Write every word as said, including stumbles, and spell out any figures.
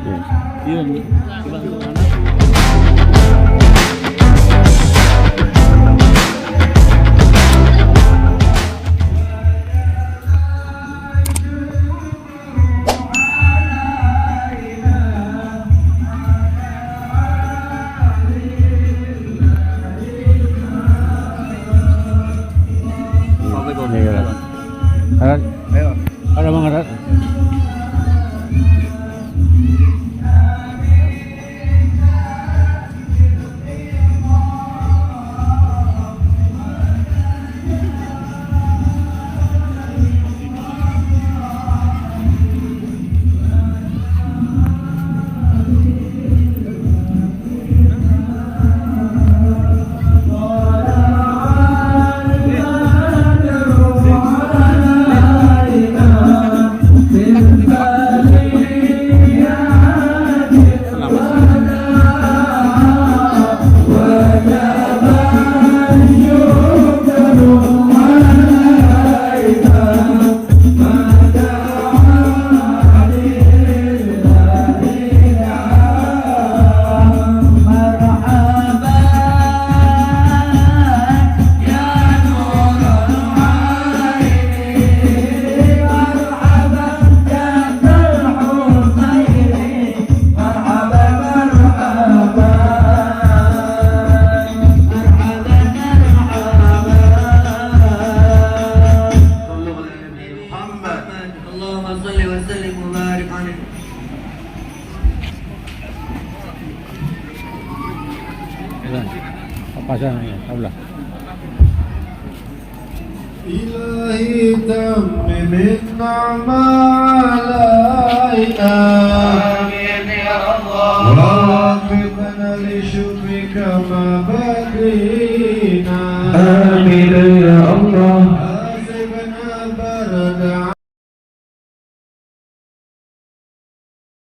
Iya. Assalamualaikum. Iya. Harat. Ayo. Ada Bang Harat. Muhammad. Allahumma shalli wa sallim wa barik alaihi. Apa pasang ni? Ablah. Ilahi tammimin ni'ma alaina. Amin ya Allah. Wa waffiqna li syukrika ma baqina. Amin ya Allah. Asibna barada